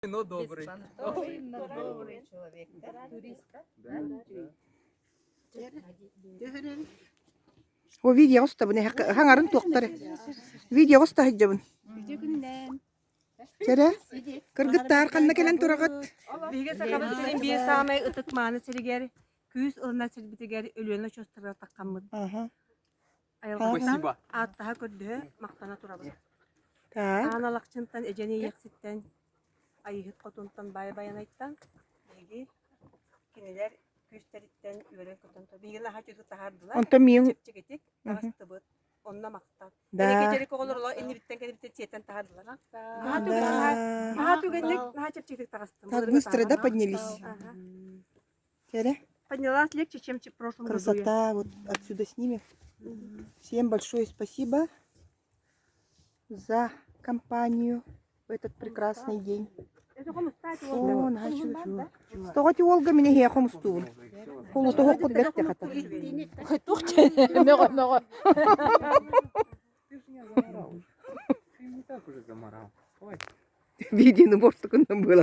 Но добрый. Но добрый человек, да? Турист, да? О, видеоҕа устабын, хаҥарын туохтар. Видеоҕа уста сылдьабын. Чэрэ, кыргыттаар ханна кэлэн тураҕыт? Биһиги Сахабыт сирин биир саамай ытык-мааны сиригэр, күүс ылынар сирбитигэр Өлүөнэ очуостарыгар таххаммыт. Айылҕаттан Спасибо. ааттаһа көрдөһө махтана турабыт. Так. Аан Алахчынтан, Эдьэн Иэйэхситтэн, Айыыһыт Хотунтан, Баай Байанайтан биһиги кинилэр күүстэриттэн үөрэн-көтөн биһиги наһаа үчүгэй таһаардылар. Онтон миин Чэпчэкитик таҕыстыбыт. Онно махтал. Да. Эрэки дьэрик оҕолор олох иннибиттэн кэлибиттэн сиэтэн таһаардылар. Наһаа Да. түгэн наһаа түгэнник наһаа чэпчэкитик таҕыстым. Так быстро, да, поднялись? Ага. Чэрэ. Поднялась легче, чем в прошлом году. Красота. Вот отсюда снимем. Всем большое спасибо за компанию в этот прекрасный день. О, наһаа Тоҕо ти уолга мин эһиэхэ хомустуубун. Холутоһоххут бэрт хата. Мөҕө мөҕө. Ты же не заморал. Ты не так уже заморал. Хватит. Видеоны бортукунан было.